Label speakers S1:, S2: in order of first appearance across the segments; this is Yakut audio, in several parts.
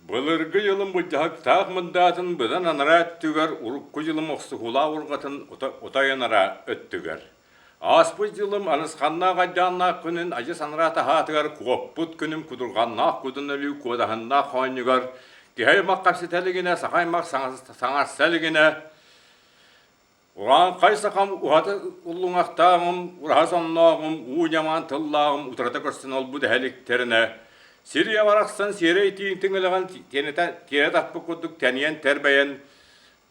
S1: Былыргы дьылым былдьаһыктаах мындаатын быдан анараа өттүгэр, урукку дьылым охсуһуулаах урҕатын утайан араа өттүгэр. Ааспыт дьылым анысханнаах айдааннаах күнүн адьас анараа таһаатыгар куоппут күнүм кудурҕаннаах кудун өлүү куодаһыннаах хоонньугар киһи аймах хапсыта илигинэ, саха аймах саҥарса илигинэ Урааҥхай сахам уһата уллуҥахтааҕым, ураһа соннооҕум, уу ньамаан тыллааҕым утарыта көрсөн олбут эһэликтэринэ, сир ийэ барахсан сиэрэй тииҥ тыҥылаҕын тиэрэ таппыт курдук тэнийэн тэрбэйэн,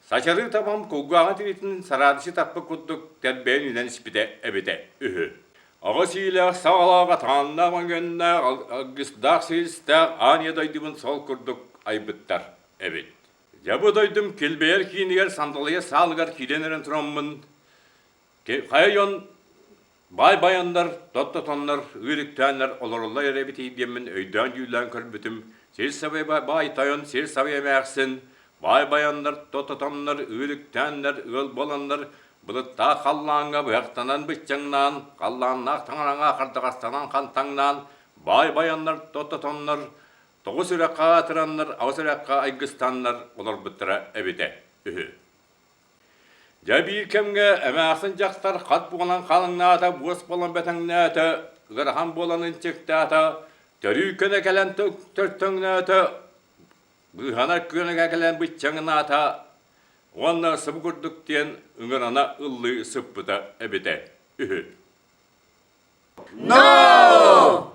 S1: сачарыы табам кулгааҕын тириитин сараадычы таппыт курдук тэрбэйэн үүнэн испитэ эбитэ үһү. Аҕыс иилээх саҕалаах атааннаах өҥөннөөх алгыстаах силистээх аан ийэ дойдубун сол курдук айбыттар эбит. Дьэ бу дойдум килбэйэр киинигэр сандалыйа саалыгар киирэн эрэн тураммын, хайа дьон баай байаннар, тоттотоннор, ыырыктааннар олороллор эрэ эбитий диэммин өйдөөн-дьүүллээн көрбүтүм, сир сабай баай тойон, сир сабай эмээхсин, баай байаннар, тоттотоннор, ыырыктааннар, ыал буоланнар, былыттаах халлааҥҥа быһахтанан быччаҥнаан, халлааннаах таҥараҥа хардаҕастанан хантаҥнаан, баай байаннар, тоттотоннор, Тоҕус үрэххэ аатыраннар, аҕыс үрэххэ айгыстаннар олорбуттара эбитэ үһү. Дьэ биир кэмҥэ эмээхсин дьахтар хат буолан халыҥнаата, буос буолан бэтэҥнээтэ, ыарахан буолан ынчыктаата, төрүү көнө кэлэн төртөҥнөөтө, быыһанар күөнэгэ кэлэн быччаҥнаата уонна сыбы курдук диэн ыҥырана ыллыы сыппыта эбитэ үһү.
S2: No!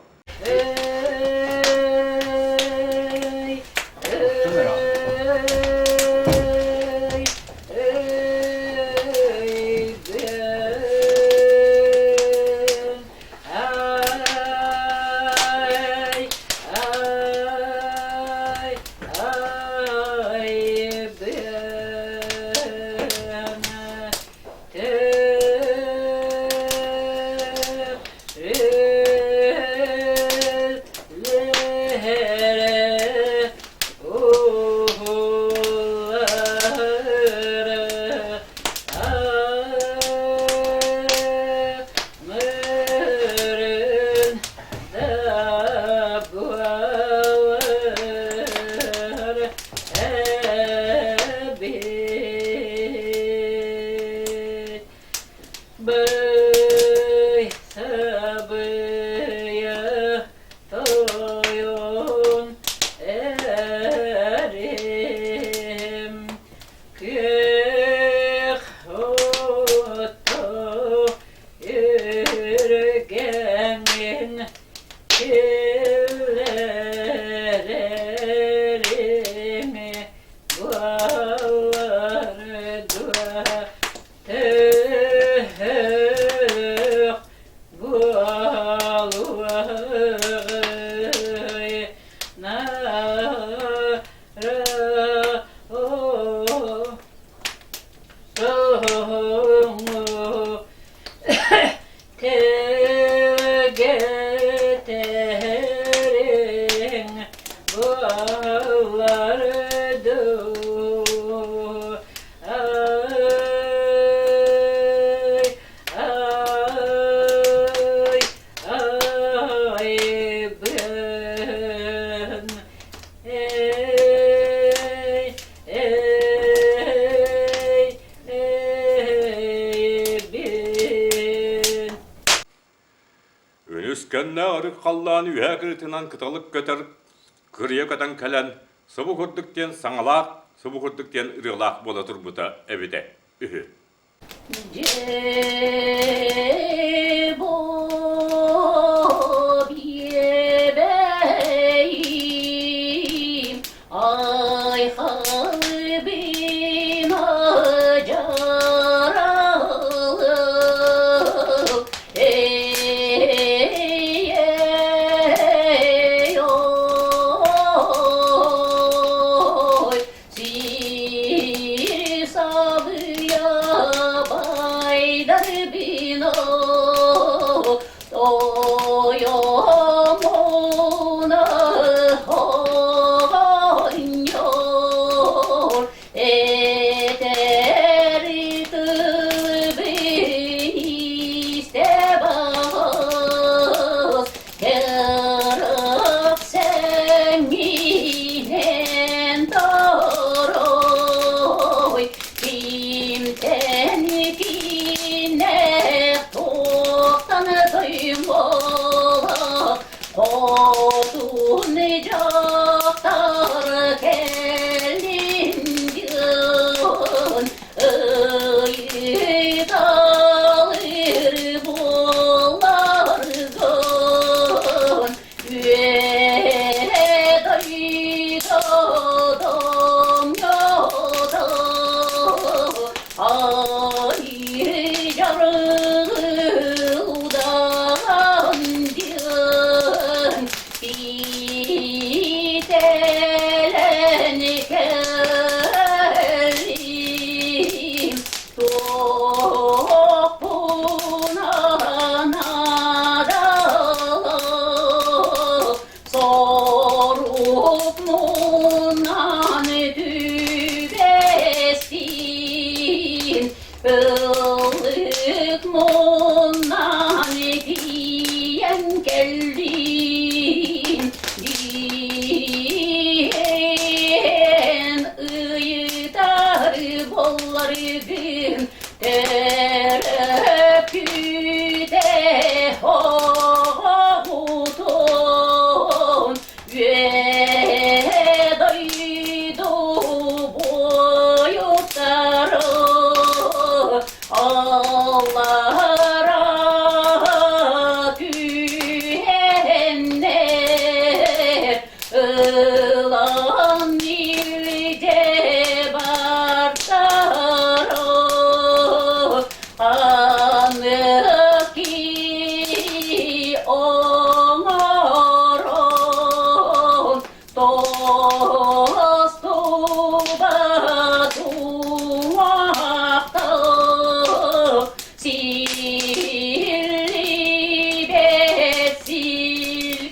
S3: Бый-сабыйа тойон эрим күөх отто үргэҥин киллэрэрим буолар дуо Төһөх буолуой нара Төгөтөриҥ буолар дуу Ай, ай, айбын, эй, эй, эйбин.
S1: Үнүскэннээх өрүк халлаан үөһэ кырыытынан кыталык көтөр кырыйа көтөн кэлэн, субу курдук диэн саҥалаах, субу курдук диэн ырыалаах буола турбута эбитэ үһү.
S3: Дьэ бу биэбэйим айхалбын адьаралык эй ой сир сабыйа байдарбын тойомуна оҕонньор Этэри тылбын истэ бас, кэрэх сэҥиинэ. Айыы дьарыгылдан диэн Питэлэн кэллим Туохпуна наадалаах Сорук мунан түбэстин, Ыллык мунан тиийэн кэллим, Диэн ыйытар буолларгын Төрөппүтэ оҕобутун үөһэ дойду буойуттара аллара түһэннэр Ылан илдьэ бартара аныгы оҥорон тостубат уҥуохтаах Силлибэт силгэлээх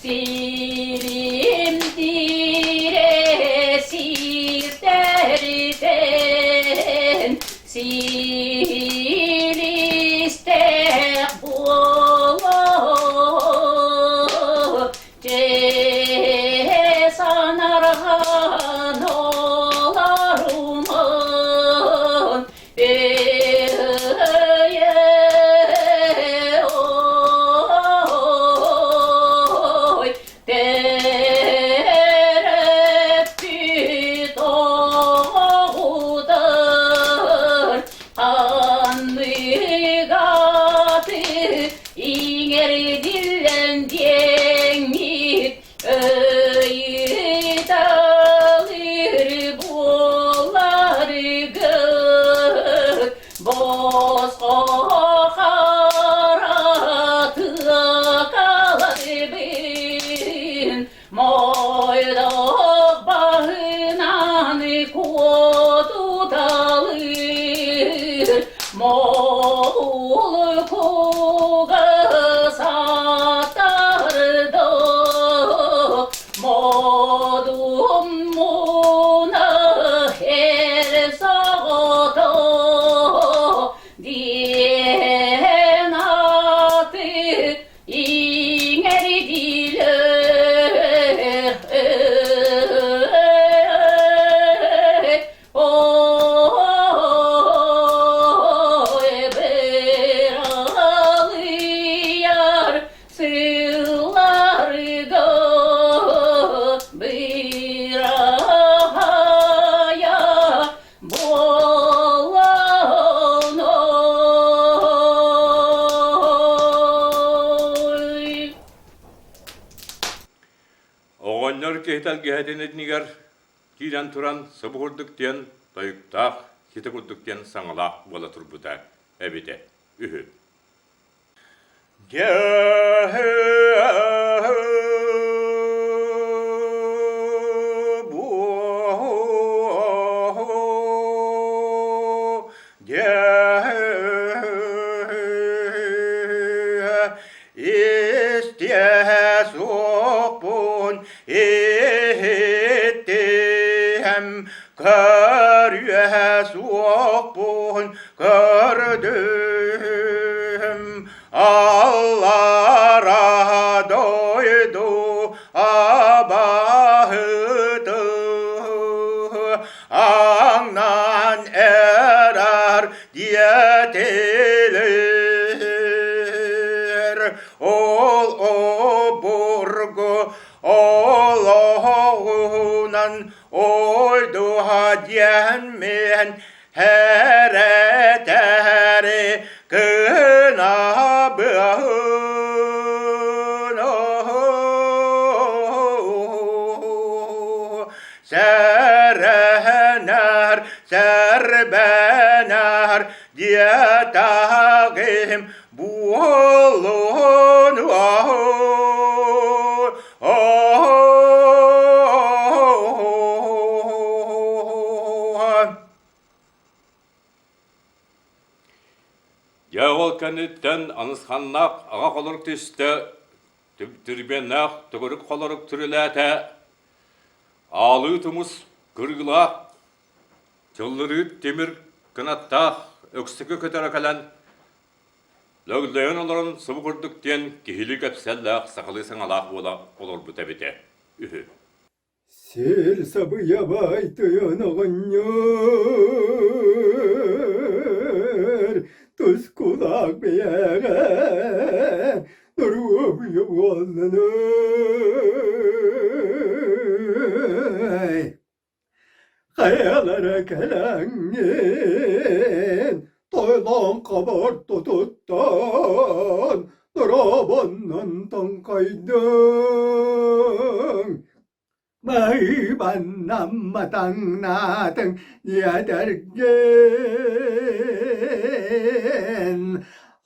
S3: сирим тире сирдэртэн силистээх буолуо Дьэ санарҕан олорумун Ой, төрөппүт оҕутар анныгаты иҥэрдиллэн диэҥҥит ыйыталыыр буоларгыт босхо хара тыакаларбын Мойдох баһынан куотуталыыр, Моулкуга сатарда, Модум муна эр соҕото, Диэн аты Иҥэрдилэр ой быралыйар сылларга быраһайа буолан ой.
S1: Оҕонньор киһи тэлгэһэтин иннигэр киирэн туран субу курдук диэн тойуктаах, сити курдук диэн саҥалаах буола турбута эбитэ үһү. Истиэ суохпун иһиттиһэм, көрүө суохпун көрдүм, Аллара дойду абаһыты аҥнан эрэр диэтилэр. Ол обургу олоҕунан ойдуһа диэн мин Хэрэтэри гынабын сэрэнэн. сэрбэнэр диэтэҕим буолун. Дьэ ол кэнниттэн Анысханнаах аҕа холорук түстэ, түрбүөннээх төгүрүк холорук түрүлээтэ, аалыы тумус кырыылаах, чыллырыыт тимир кынаттаах өксөкү көтөрө кэлэн лөглөйөн олорон субу курдук диэн киһилии кэпсэллээх сахалыы саҥалаах буола олорбута эбитэ үһү.
S2: Сир сабыйабай тойон оҕонньор, тускулаах бэйэҕэ доруобуйа буоллун. Хайалара кэлэҥҥин, тойлоон хабар тутуттан, доробоннон тоҥхойдуҥ. Майбаннамматаҥнаатыҥ диэтэргин,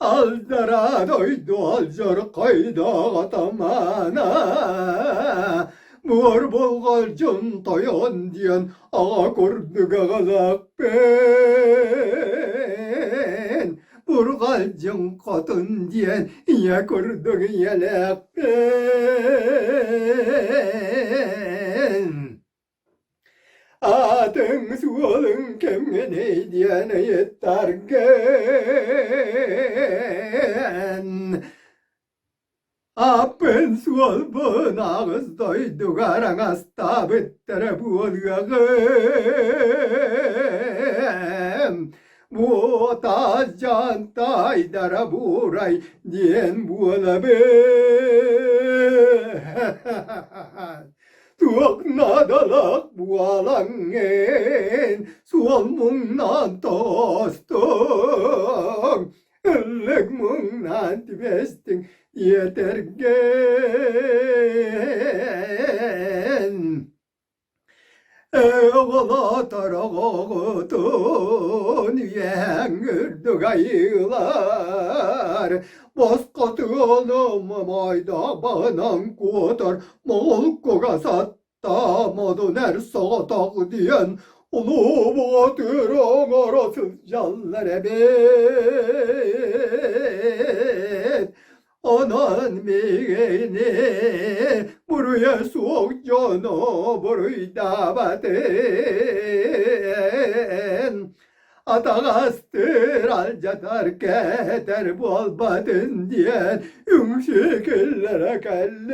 S2: Алдара дойду алдьархайдаах атамаана, Буор булҕалдьын тойон диэн аҕа курдук аҕалаахпын, Бурҕалдьын хотун диэн ийэ курдук ийэлээхпин. Аатыҥ суолуҥ кэмҥиний диэн ыйыттаргын. Ааппын суолбун аҕыс дойдугар аҥастаабыттара буолуоҕым. Буотаас дьантайдара буурай диэн буолабын. Туох наадалаах буолаҥҥын суол муҥнаан тоостуҥ, ыллык муҥнаан түбэстиҥ диэтэргин. Оҕолотор оҕоҕутун үйэҥ үрдүк айыылар, босхотуону моойдоох баһынан куотар моҕол кугас аттаах модун эр соҕотох диэн улуу боотур оҥоро сылдьаллар эбит. Онон миигини буруйа суох дьону буруйдаабатын, атаҕастыыр алдьатар кээтэр буолбатын диэн үҥсүү киллэрэ кэллим.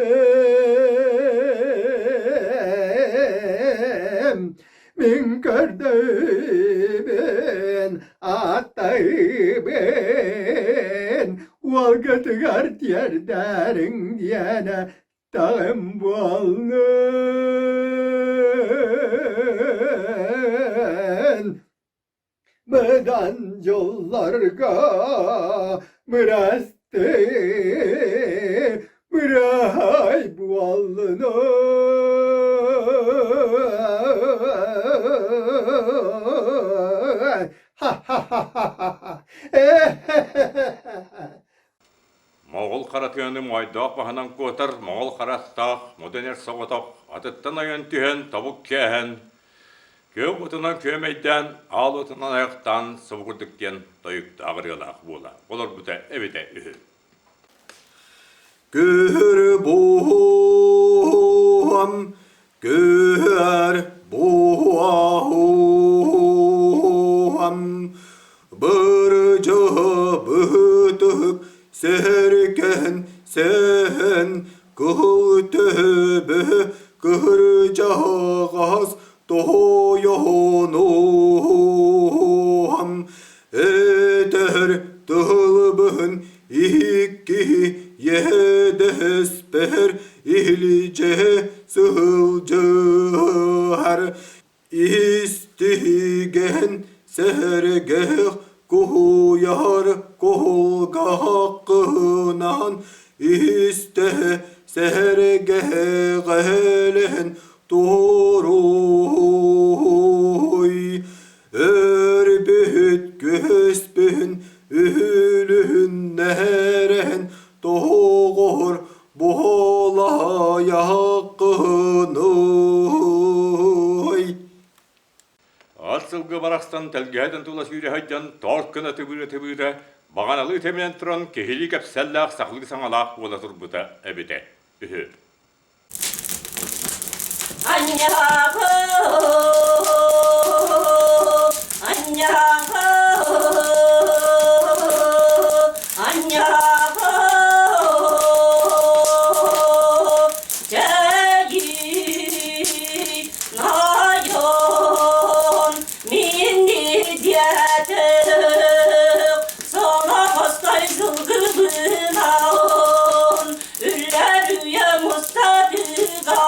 S2: Мин көрдөйбүн, ааттайбын, уолгытыгар тиэрдэриҥ диэнэ таҕым буоллун. Быдан дьоллорго бырастыы, быраһай буоллун. Ха-ха-ха-ха-ха.
S1: Моҕол хара тыаны моойдоох баһынан куотар моҕол харахтаах модун эр соҕотох атыттан ойон түһэн тобук кээһэн күөх утунан күөмэйдээн аал утунан айахтаан субугурдук диэн тойуктаах ырыалаах буола олорбута эбитэ үһү.
S4: Күһүр буһуам, күһэр буһуам, бырдьыһы быһытык сэһэргээн сэһэн кыһыл төбө кыһырдьаҕас тоһойоһонуһам этэр тылбыһын икки иэдэспэр иһилдьэ сылдьыһар истигэн сэргэх куһуйар куһулгаххынан истэ сэргэҕэлэһэн туруй.
S1: Ат сылгы барахсан тэлгэһэтин тула сүүрэ сылдьан торт гына тыбыыра-тыбыыра, баҕаналыы тэминэн туран киһилии кэпсэллээх сахалыы саҥалаах буола турбута эбитэ үһү.
S3: Анньаҕы, анньаҕы, анньаҕы, чэйи Найон минни диэтэх соноҕостой сылгыбынан үллэр үйэ мустатыгар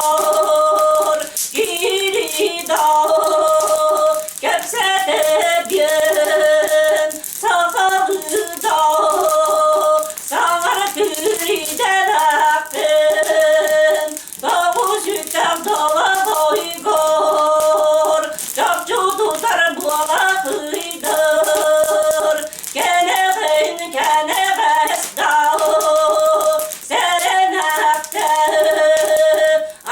S3: кирида кэпсэтэбиэн сахалыда саҥара түридэлэхпин Тоҕус долобойгор чопчу тутар буола кыйдыр кэнэҕин кэнэҕэс даа сэрэнэхтэ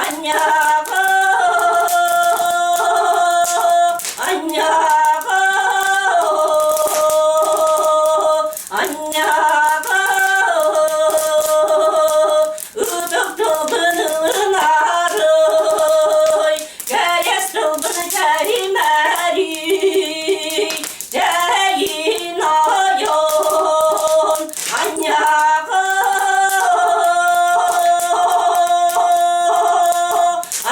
S3: анньаҕа анньаҕа анньаҕа Ытык тылбын ылынарый, кэриэс тылбын кэримэрий, Дьэйин ойон анньаҕы,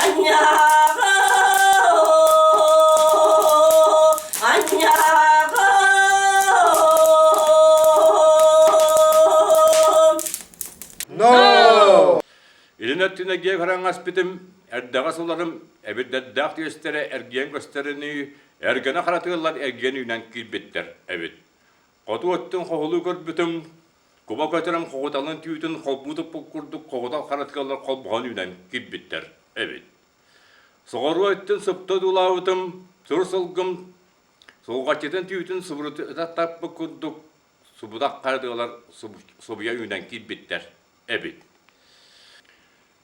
S3: анньаҕы, анньаҕы.
S1: No! Илин өттүн эргийэ көрөн аспытым, эрдэҕэс уларым, эбирдэрдээх түөстэрэ эргийэн көстөрүнүү, эргэнэ харатыыллар эргийэн үүнэн киирбиттэр эбит. Хоту өттүн хоһулуу көрбүтүм, куба көтөрүм хоҕуталын түүтүн холбуу туппут курдук хоҕутал харатыыллар холбоһон үүнэн киирбиттэр эбит. Соҕуруу өттүн сыпта одуулаабытым, сур сылгым сулҕаччытын түүтүн субурута таппыт курдук субудах харадыалар субуйа үүнэн киирбиттэр эбит.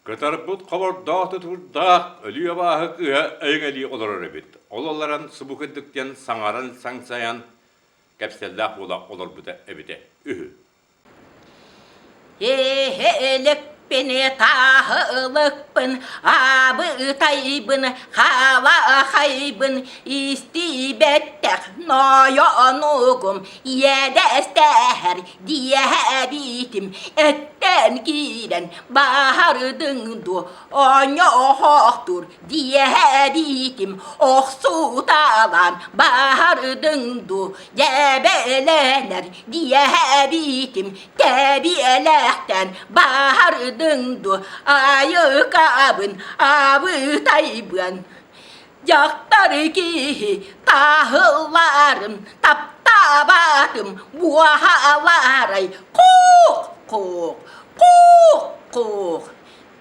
S1: Кытарбыт хобордоох тутуурдаах өлүү абааһы кыыһа эйэҥэлии олорор эбит. Ол олорон субу кырдык диэн саҥаран саҥсайан кэпсэллээх буола олорбута эбитэ үһү.
S5: Эһэликпин, тааһылыкпын, аабытайбын, хаалахайбын, истибэттэх нойонугум, иэдэстэһэр диэбитим, эттэн киирэн баһардыҥ дуо, оонньоохтуур диэбитим, охсуталаан баһардыҥ дуу, дьэбэлэнэр диэбитим, тэбиэлэхтэн баһардыҥ дуо, айыкабын абытайбын. Дьахтар киһи таһылларым, таптаабатым, буоһаларай, кук, кук, кук, кук.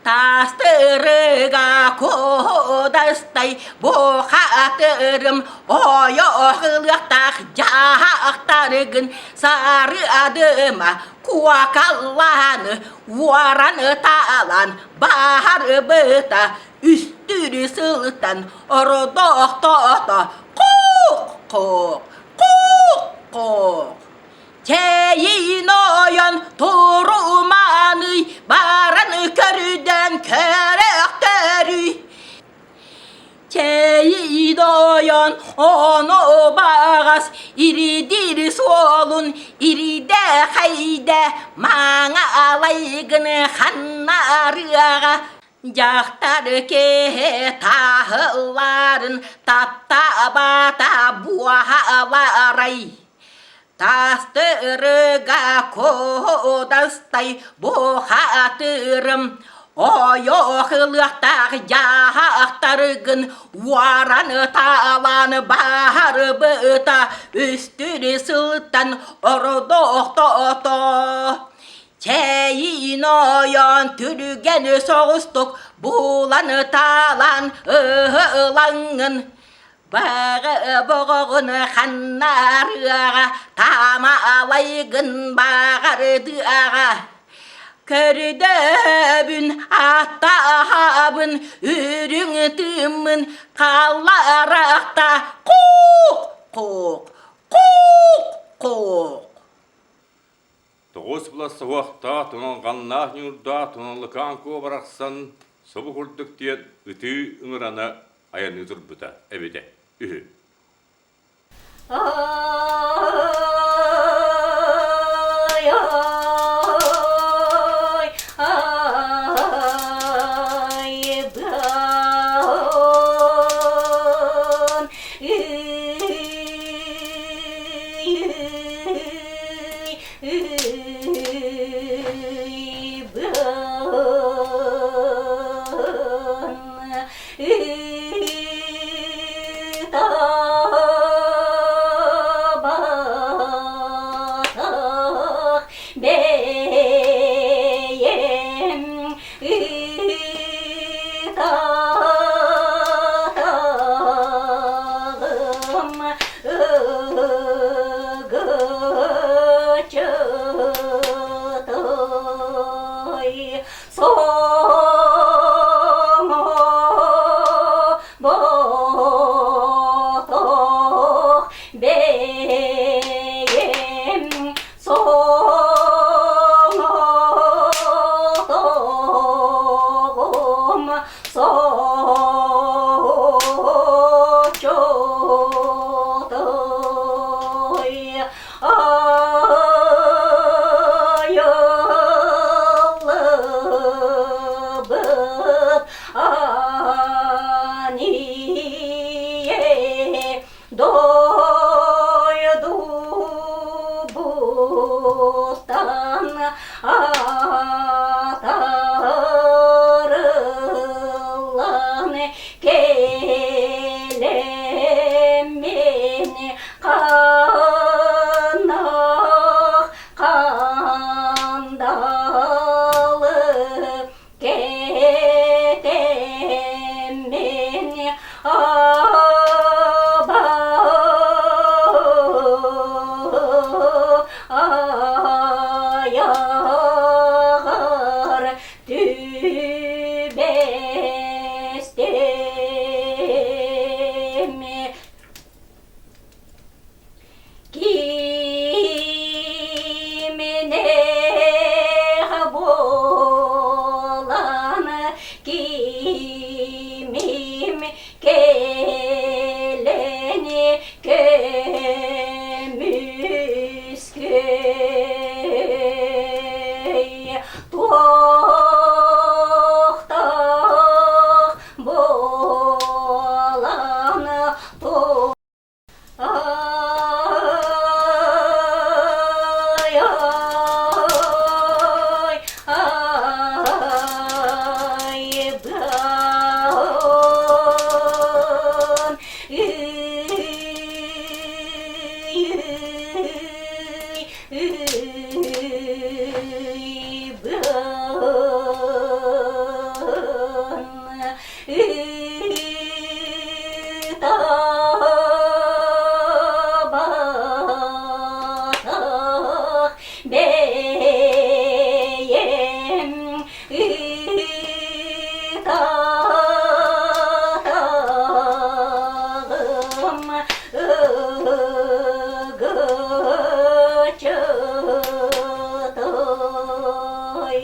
S5: Таастырыга куодастай бухатырым ойоҕулуохтаах дьаһахтарыгын сарыадыма куокаллааны уоран таалан баһарбыта үстүрү сылтан ордоохтоото кук-кук кук-кук Чэйин ойон туруманый, баран көрүдэн көрөхтөрүй. Чэйин ойон ону баҕас иридир суолун иридэ хайда маҥа алайгыны ханнарыаҕа Дьахтар киһи таһылларын таптаабата буоһаларай Таастырыга куодастай бухатырым ойох ылыахтаах дьаһахтаргын уоран таалан баһарбыта үстүрү сылтан ордоохтоото Чэйин ойон түргэн соҕустук булан таалан ыһылаҥҥын Баҕа боҕоҕун ханнарыаҕа, таама алайгын баҕардыаҕа. Көрдөбүн аттаһабын, үрүҥ тыыммын халларахта кук-кук.
S1: кылгас суһуохтаах, туналҕаннаах ньуурдаах Туналыкаан Куо барахсан субу курдук диэн ытыы ыҥырана айанныы турбута эбитэ үһү.
S3: Ай, ай, айбан, Ытаабатах бэйэм ытаатаҕым ыгычытай Соҥо-ботох бэйэм соҥотоҕум сочотой Айыллыбыт ание дойдубуттан атарыллан кэлэммин Ханах хандалы кэтэммин аба аяғар түбестем. Кимнээх буолан кимим кэлэн көмүскэй туохтаах буолан Ай, ай, айбан, Ытаабатах бэйэм ытаатаҕым ыгычытай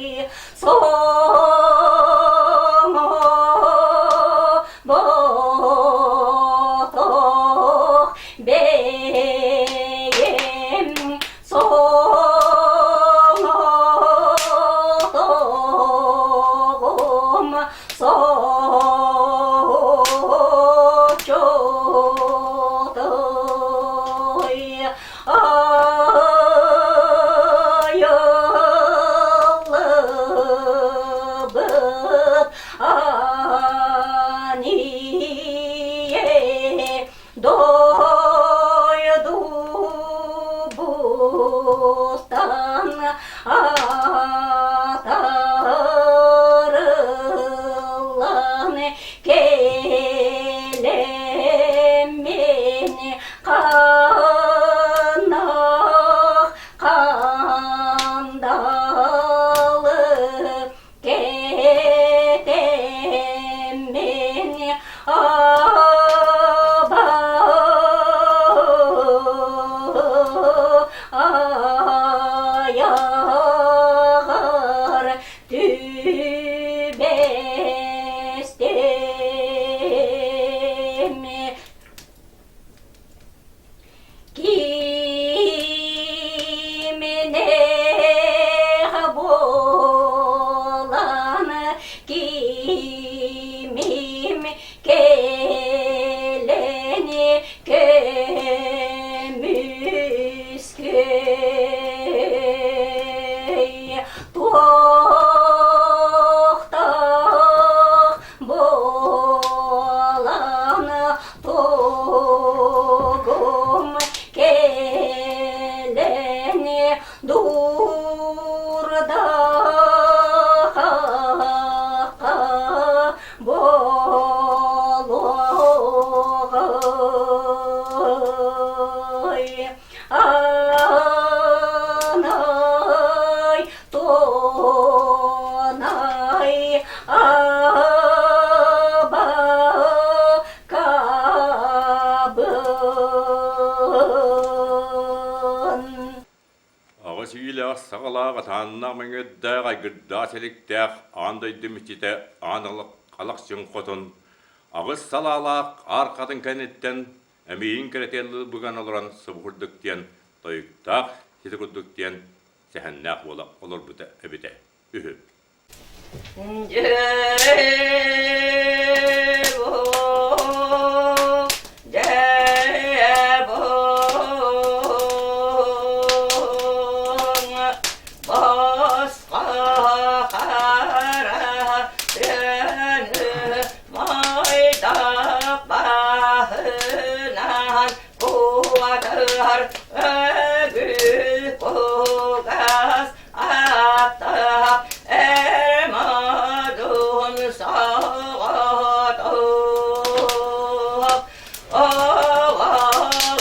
S3: Соҥо-ботох бэйэм соҥотоҕум сочотой Айыллыбыт ание дойдубуттан атарыллан кэлэммин Ханах хандалы кэтэммин аба аяҕар көмүскэй туохтаах буолан тугум кэлэн дуурдаха буолуоҕай Анай туонай абакабын.
S1: Аҕыс иилээх саҕалаах атааннаах мэҥиэрдээх айгырдаах силиктээх аан дойду мичитэ аан алахчын хотун аҕыс салаалаах аар хатын кэнниттэн эмиийин кэрэтиэллыы быган олорон субу курдук диэн тойуктаах сити курдук диэн сэһэннээх буола олорбута эбитэ үһү.
S5: Майдах баһынан куотар өгүл кугас аттаах эр модун соҕотох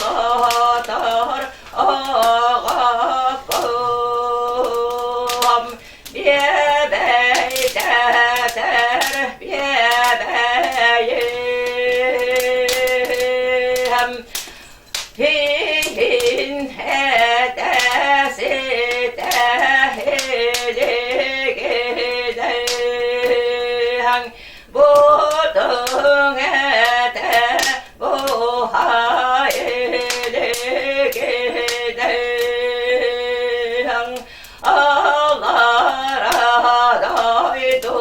S5: оҕолотор оҕокком биэбэйдэтэр биэбэйим Иһин этэ ситэ илигинэһэн бутуҥ этэ буһа илигинэһэн аллара дойду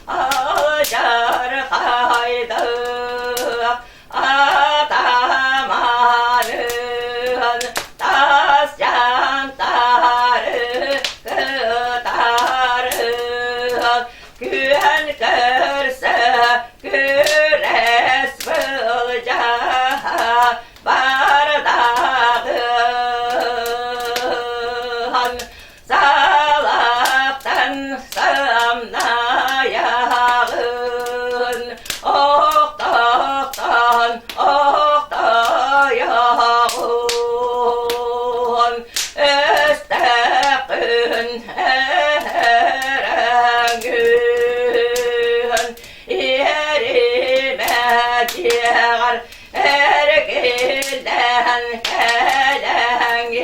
S5: алдьархайдах атаманын тас дьантары кытары күөн көрсө күрэс былдьаһа бардаҕын салаптан самнайаҕын охтохтон охтойоҕун өстөөхүн эрэҥүн иэримэ дьиэҕэр эргиллэн кэлэҥин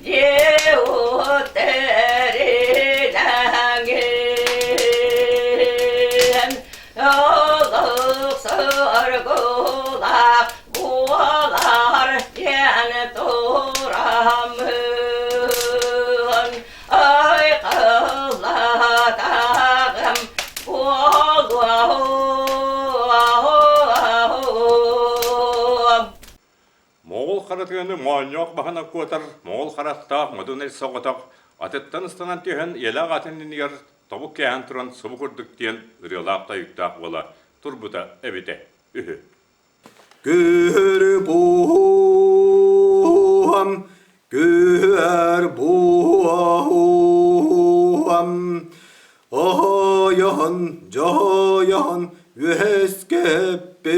S5: дьиэ-уот олох соргулаах буолар диэн тураммын айхаллатаҕым буолуо.
S1: Моҕол харатыганы моонньоох баһынан куотар, моҕол харахтаах модун эр соҕотох атыттан ыстанан түһэн ийэлээх атын иннигэр тобук кээһэн туран субу курдук диэн ырыалаах-тойуктаах буола турбута эбитэ үһү.
S4: Күһүр буһам, күһүр буһам, Оһойоһон, дьоһойоһон үөскэппит,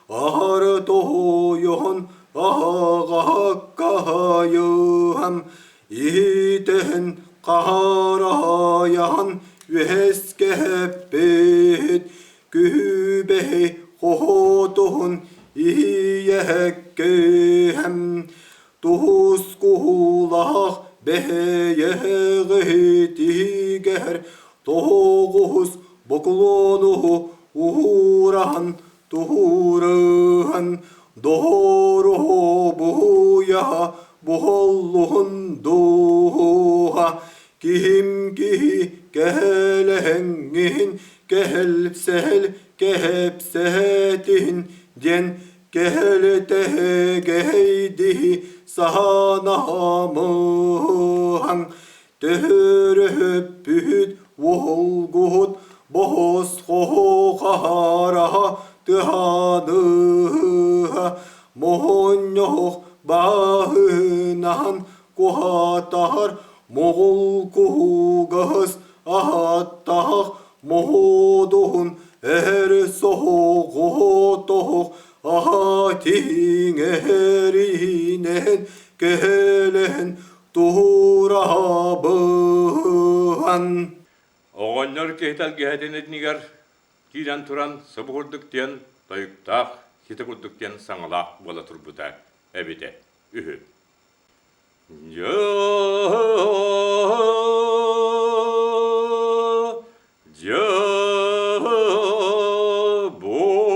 S4: аһары тоһуйуһун аһаҕаһаккаһайыһан, иһитэһин хаһараһайаһан үөскэппит, күһүбэһи хоһотуһун иһийэһэккэһэм, Туһус куһуулаах бэһэйэҕиһи тиһигэһэр тоһоҕоһус бокулуонуһу уһуураһан туһуурыһан доһоруһу буһуйаһа буһоллуһун дууһа киһим киһи кэһэлэһэҥҥиһин кэһэлсэһэл. кэпсэтин диэн кэһэлтэһэгэйдиһи саһанаһамыһаҥ төһөрөһөппүһүт уолгуһут боһосхоһо хаһараһа тыһаныһа моһонньоһох баһынаһан куһаатаһар моҕул куһугаһыс аһаттаһах моһуодуһун эһэр соһоҕоотоһох аһа тиҥэһэринэн кэһэлэһэн туһураһабыһан.
S1: Оҕонньор киһи тэлгэһэтин иннигэр киирэн туран субу курдук диэн тойуктаах, сити курдук диэн саҥалаах буола турбута эбитэ үһү. Дьэ, буоҥ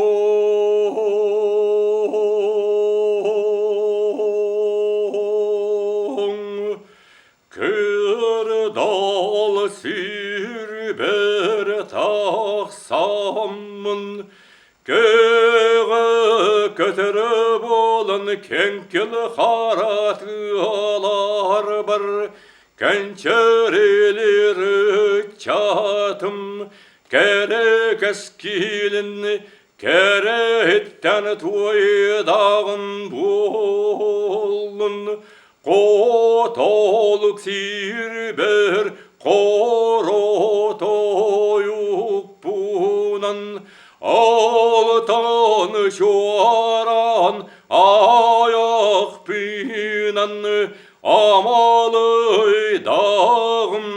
S1: кырдал сирбэр тахсаммын Көҕө көтөрө буолан кэҥкил хара тыаларбар кэнчэрилир ыччатым кэрэ кэскилин кэрэһиттэн туойдаҕын буоллун Хотолук сирбэр хоротойукпунан алтан чуораан айахпынан амалыйдаҕым.